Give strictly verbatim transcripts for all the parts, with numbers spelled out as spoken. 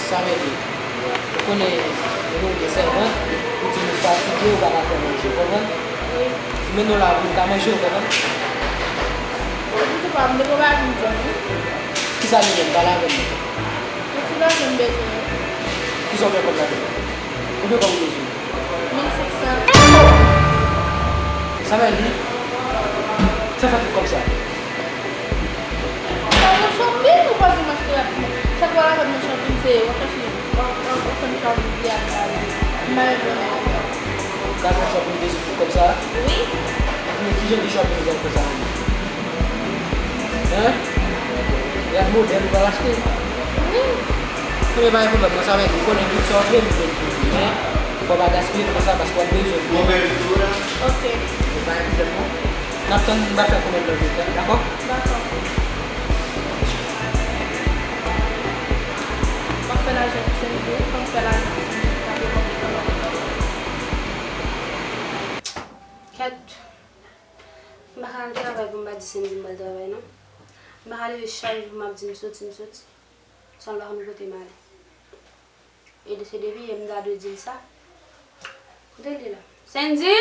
Sa mède. Ou konnen, nou gen sèvant, ou di nou fatige, ou pa ka fè manje, ou konprann? Wi. Mennen w la pou w ka manje, ou konprann? Ou di pa m de pou bagay m jwenn, wi. Kisa nou jwenn? Pale avè m. Yon ti lajan m bezwen. Kisa w fè kòb la? Konbyen kòb ou bezwen? Mil senk san. Sa mède? Sa fè tout kòb sa? Ou pa nan shopping, ou pa vin achte rapidman. Sa k pral avè m nan shopping, se w ap chache, w ap, w ap, w ap fè m shopping, m pa renmen. Ou ka fè shopping de sou kòb sa? Wi. Men ki jan de shopping ou pral fè sa menm? Hein? Rad modèl ou pral achte? Wi. Ebyen pa gen pwoblèm, nan sa mède, ou konnen tout sa w ap vle, nou jwenn pou li, men fò w pa gaspiye konsa, paske w ap bezwen l. Ok. Ebyen pa gen pwoblèm, non. N ap tann, m va fè kòmand lan vit, dakò? Dakò. M ap fè lajan pou Sendy, fò m fè lajan pou Sendy, m pa gen kòb. Kèt. M pa ka al travay pou m pa di Sendy m pral travay, non. M pa ka leve chak jou pou m ap di m soti, m soti. San l pa konn kote m ale. E se depi yè m ta dwe di l sa. Kote l ye la? Sendy!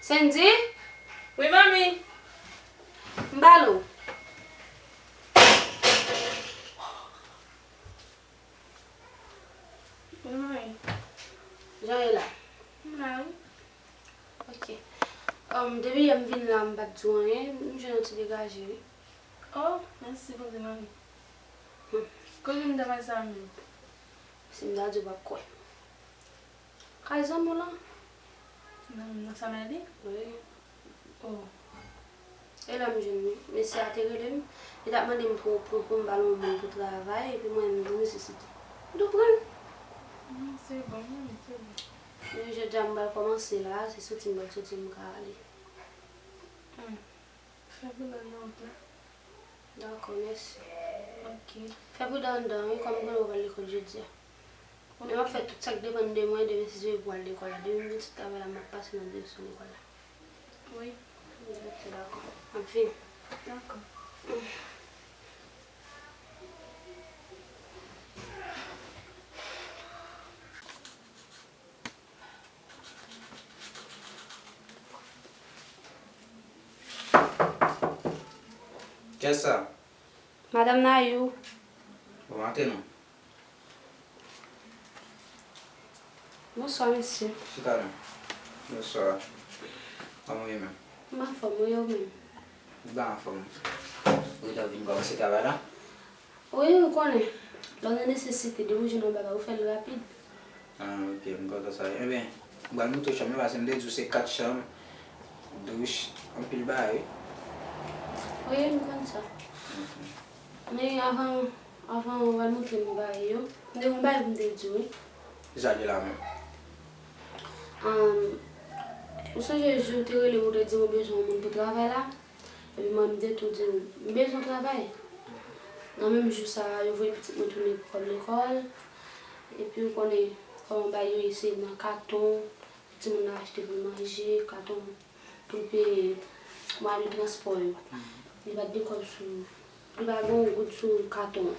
Sendy! Wi, manmi. M pale w. Wi, manmi. Jan w ye la? M la, wi. Ok. Um, depi yè m vin la, m pa t di w anyen. M jwenn yon ti degaje, wi. Oh, mèsi Bondye, manmi. Hmm. Kote m ta pase a menm? Si m ta di w, w p ap kwè. Kay zanmi w lan. Nan, nan Samarli? Wi. Oh. E la m jwenn li. Mesye a te rele m. Li t ap mande m pou, pou, pou m ba l yon moun pou travay, epi mwen menm, m nesesite. M tou pran l. Non, se bon, manmi, se bon. Men jodi a m pral kòmanse la, se soti m pral soti, m ka ale. Hmm. Fè pridan nan wout la. Dakò, mèsi. Ok. Fè pridan anndan, wi, kòm m konnen w pral lekòl jodi a. Men m ap fè tout sa k depann de mwen, demen si Dye vle pou w al lekòl la. Depi m vin sot travay la, m ap pase nan direksyon lekòl la. Wi. Ok, dakò. M ap vini. Dakò. Kiyès sa? Madanm Nayou. Bon maten non. Bonswa, mesye. Chita non. Bonswa. Kòman w ye menm? M anfòm, wi, e ou menm? M pa anfòm. Ou gentan vin kòmanse travay la? Wi, ou konnen, lè w nan nesesite, depi w jwenn yon bagay, ou fè l rapid. Ah, ok, m kontan sa. Ebyen, m pral montre w chanm nan, paske m te di w se kat chanm, douch, anpil bagay, wi. Wi, m konn sa. Ok. Men avan, avan w al montre m bagay yo, m te gen yon bagay pou m te di w, wi. Kisa l ye la menm? Ahn, ou sonje jou w te rele m, ou te di m ou bezwen yon moun pou travay la? Epi mwen, m te tou di w, m bezwen travay. Nan menm jou sa a, yo voye pitit mwen tounen pou kòb lekòl. Epi ou konnen kòman bagay yo ye, se nan katon, pou timoun nan achte pou l manje, katon pou l peye mwayen de transpò yo. Li pa t gen kòb sou, li pa t gen yon goud sou katon an.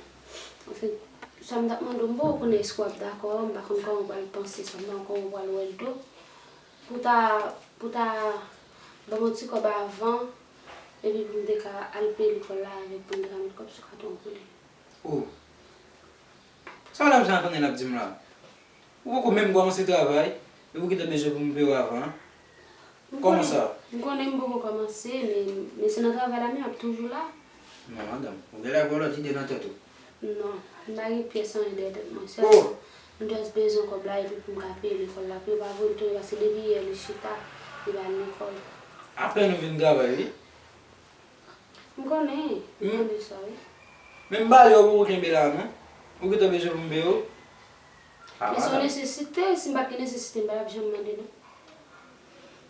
Anfen, sa m t ap mande w, m poko konnen èske w ap dakò, m pa konn kòman w pral panse sa, m pa konn kòman w pral wè l tou. Pou ta, pou ta ban m yon ti kòb avan, epi pou m te ka al peye lekòl la avèk, pou m te ka met kòb sou katon an pou li. Oh! Sa madanm sa an konnen l ap di m la? Ou poko menm kòmanse travay, epi w gentan bezwen pou m peye w avan? Kòman sa? M konnen m poko kòmanse, men, men se nan travay la menm, m ap toujou la. Non, madanm, ou genlè gen yon lòt ide nan tèt ou. Non, m pa gen pyès anyen dèyè tèt mwen. Sèlman, m just bezwen kòb la epi pou m ka peye lekòl la, pou yo pa voye l tounen, paske depi yè li chita, li pa al lekòl. Apèn ou vin travay, wi. M konnen, m konnen sa, wi. Men m pale w, ou poko kenbe la, non. Ou gentan bezwen pou m peye w? Men se yon nesesite, si m pa t gen nesesite, m pa t ap janm mande, non.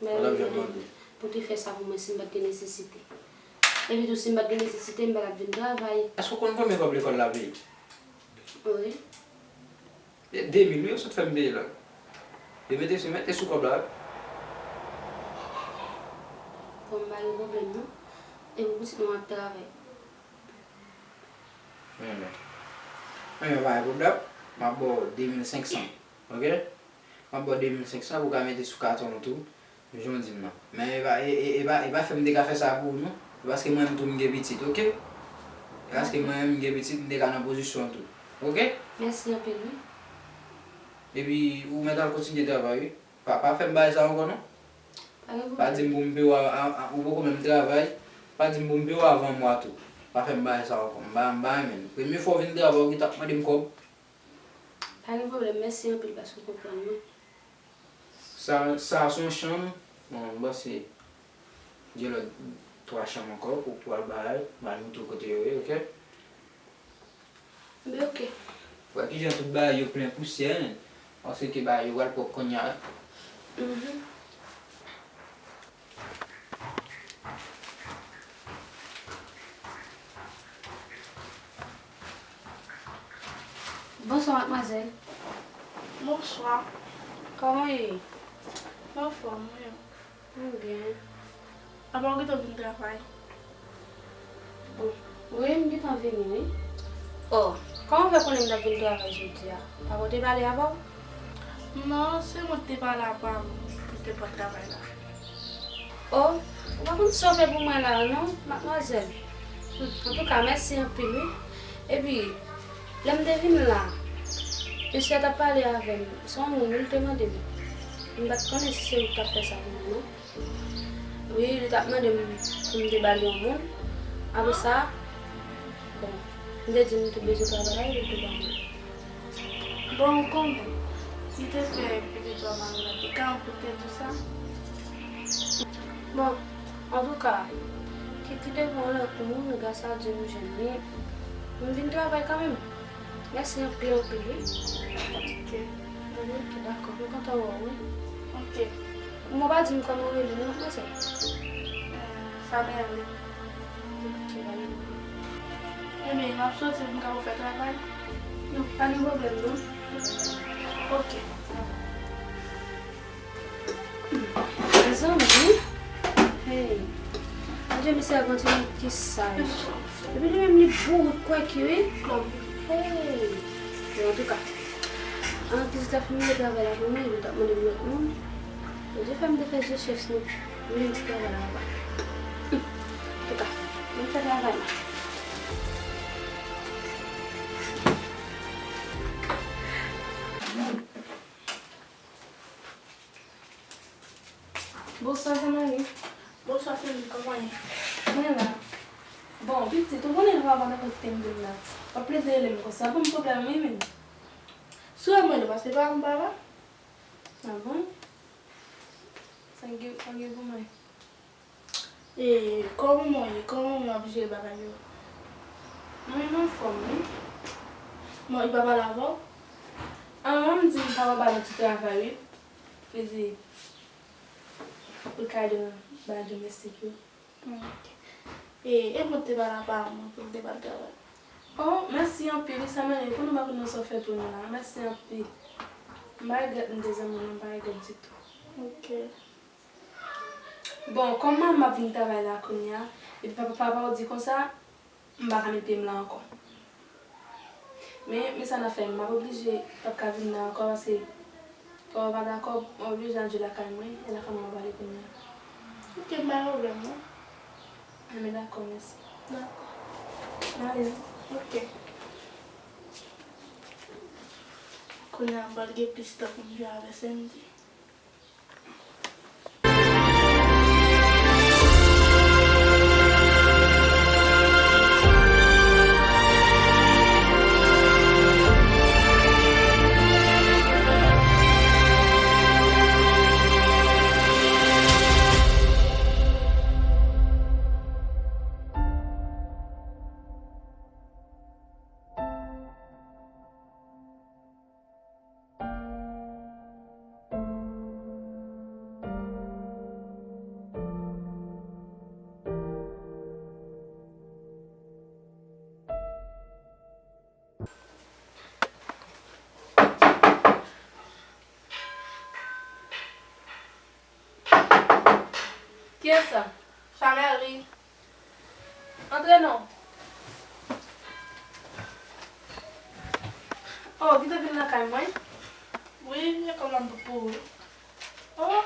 M pa t ap janm mande pou te fè sa pou mwen si m pa t gen nesesite. Epi tou, si m pa t gen nesesite, m pa t ap vin travay. Èske w konn konbyen kòb lekòl la peye? Wi. E de mil wi, ou sot fè m peye la. Yo mete sou, mete sou kòb la. Bon, m pa gen pwoblèm, non. E pou pitit mwen ap travay. Ebyen, pa gen pwoblèm. M ap ba w de mil senk san. Ok? M ap ba w de mil senk san pou w ka mete sou katon w tou, jan w di m nan. Men e pa, e, e, e pa, e pa fè m te ka fè sa pou ou, non. E paske mwen menm tou m gen pitit, ok? E paske mwen menm m gen pitit, m te ka nan pozisyon w tou. Ok? Mèsi anpil, wi. Epi, ou mèt al kontinye travay, wi. Pa, pa fè m bagay sa ankò, non. Pa gen pwoblèm. Pa di m pou m peye w a, a, a, ou poko menm travay. Pa di m pou m peye w avan mwa tou. Pa fè m bagay sa ankò. M pa, m pa renmen l. Premye fwa w vin travay, ou gentan ap mande m kòb. Pa gen pwoblèm, mèsi anpil paske w konprann mwen. Sa, sa a se yon chanm. Bon, m panse gen lòt twa chanm ankò pou, pou al bay, m al montre w kote yo ye, ok? Men ok. Wè kijan tout bagay yo plen pousyè, paske bagay yo pral pwòp kounye a. Mhm. Bonswa, madmwazèl. Bonswa. Kòman w ye? M anfòm, wi. M byen. Apa w gentan vin travay? Bon, wi, m gentan vini, wi. Oh, kòman w fè konnen m t ap vin travay jodi a? Papa w te pale avè w? Non, se mwen ki te pale apa m pou te pran travay la. Oh, ou pa konn sa w fè pou mwen la, non, madmwazèl. Hmm, antouka, mèsi anpil, wi. Epi, lè m te vin la, mesye a t ap pale avè m. Se yon moun, wi, li te mande m. M pa t konnen si se ou ki t ap fè sa pou mwen, non. Wi, li t ap mande m pou m te ba l yon moun. Apre sa, bon, m te di l m te bezwen travay la, epi l te ban mwen. Bon, ou konnen, li te fè pitit ou a malad, li ka pou te di sa. Bon, antouka, kit li te pran lòt moun, gras a Dye m jwenn li. M vin travay kanmenm. Mèsi anpil, anpil, wi. Ok. Bon, ok, dakò. Mwen kontan wè w, wi. Ok. Ou pa di m kòman w rele non, madmwazèl? Eh, Samerly. Ok, pa gen pwoblèm. Ebyen, m ap soti pou m ka pou fè travay. Non, pa gen pwoblèm, non. Ok. Mezanmi. Hey. Adye, mesye a gon timoun ki saj. Epi li menm li bourik kwèki, wi. Hey. Bon, antouka, anvan pitit la fin mennen travay la pou mwen, epi l t ap mande m lòt moun. Bondye fè m te fè je chèch li. M vin travay la anba. Antouka, m fè travay la. Bonswa, zanmi. Bonswa, Femi, kòman w ye? Mwen la. Bon, pitit, ou konnen lè w ap antre kote m vin la. W ap plede rele m konsa, ban m pwoblèm, wi, menm. Si w wè m rele w, paske pa m papa. A bon? Sa gen, sa gen pou mwen. E, kòman w ye? Kòman w ap jere bagay yo? Mwen, m anfòm, wi. Bon, li pa pale avè w? An, m di m pa papa nan ti travay, wi. Li di, pou l ka ede nan bagay domestik yo. Ok. E, e mwen te pale apa mwen pou l te pral travay. Oh, mèsi anpil, wi, sa mande, konnen w pa konn sa w fè pou nou la. Mèsi anpil. M pa regrèt m te zanmi w, non, m pa regrèt ditou. Ok. Bon, kòm manman m ap vin travay la kounye a, epi papa, papa w di konsa, m pa ka met pye m la ankò. Men, men sa n ap fè, m ap oblije p ap ka vin la ankò paske papa w pa dakò, m oblije al jwe lakay mwen, e lakay mwen m ap ale kounye a. Ok, m pa gen pwoblèm, non. Enben, dakò, mèsi. Dakò. M ale, non. Ok. Kounye a, m pral gen plis tan pou m jwe avè Sandy. Kiyès sa? Chanèl, wi. Antre non. Oh, ou gentan vin lakay mwen? Wi, men kòb la m pot pou ou. Oh.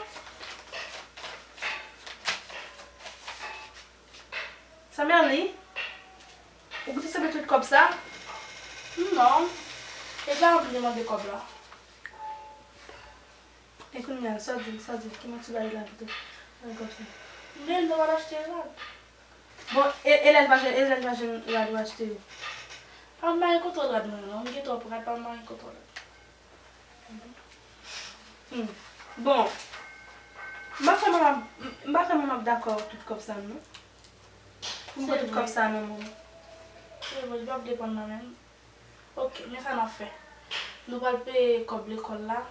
Samerly, ou gentan sere tout kòb sa? Non. E pa ou ki te mande kòb la? E kounye a, sa w di m, sa w di m, ki mòso bagay la pito nan kòb sa? M gen dwa achte rad. Bon, e, e lè l pa jwenn, e lè l pa jwenn rad ou achte yo? Pa m pa gen kontwòl rad mwen non, m gen twòp rad, pa m pa gen kontwòl rad. Hmm. Bon, m pa kwè manman, m pa kwè manman ap dakò tout kòb sa non. Pou m pran tout kòb sa nan men w. Se vre, li p ap depann nan men m. Ok, men sa n ap fè. Nou pral peye kòb lekòl la.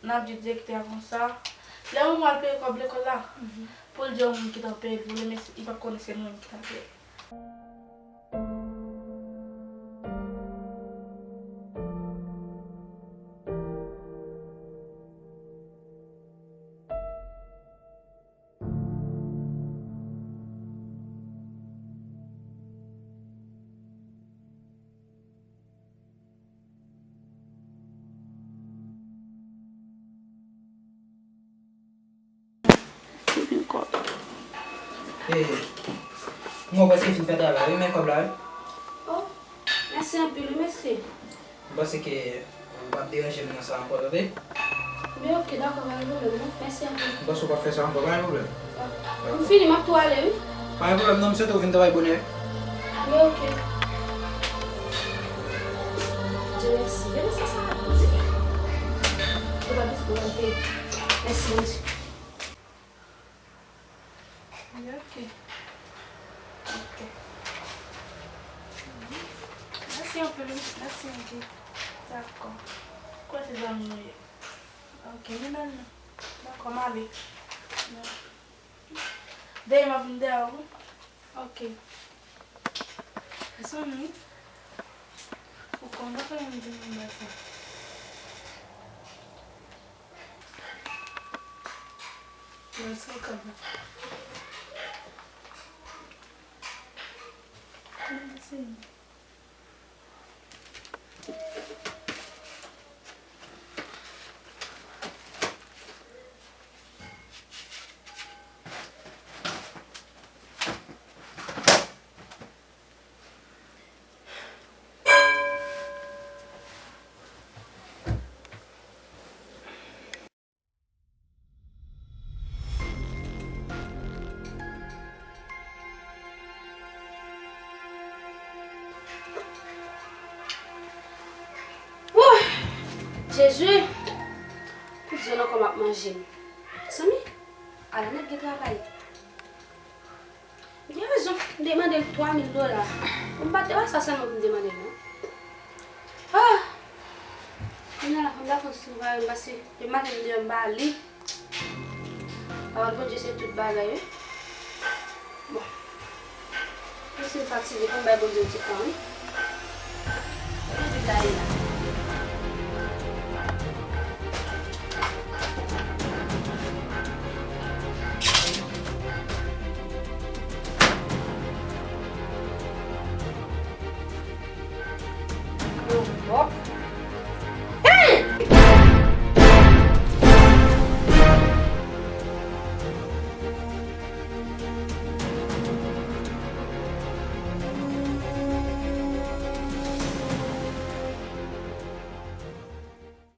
N ap di direktè a konsa. Lè nou pral peye kòb lekòl la, pou l di yon moun ki t ap peye l, pou l, men li p ap konnen se nou menm ki t ap peye l. Depi m kontan. E, m wè w prèske fin fè travay, wi, men kòb la, wi. Oh, mèsi anpil, wi, mesye. M panse ke ou p ap deranje m nan sa ankò, tande? Men ok, dakò, pa gen pwoblèm, non. Mèsi anpil. M panse ou p ap fè sa ankò, pa gen pwoblèm. M fini, m ap tou ale, wi. Pa gen pwoblèm, non, m swete w vin travay bonè. Men ok. Dye mèsi. Gade sa sa ap di. Ou pa bezwen pou m peye. Mèsi, Bondye. Ok. Ok. Mèsi anpil, wi. Mèsi anpil. Dakò. Kwè se zanmi nou ye. Ok, nou menm, dakò, m ale. Dèyè m ap vin dèyè w, wi. Ok. Zanmi, ou konn pa fè moun di moun bagay sa. Mwen sou kaba. Mwen se Wouy! Jezi! Tout zòn ankò m ap manje m. Mezanmi, ala nèg gen travay. M gen rezon, m demande l twa mil dola. Bon, m pa t, e pa sa sèlman pou m demande l, non. Ah! Kounye a la, fò m ta konn si m va, m pase, depi maten m deyò, m pa ale. Pawòl Bondye se tout bagay, wi. Bon. Menm si m fatige, fò m bay Bondye yon ti tan, wi. Yo, bòk.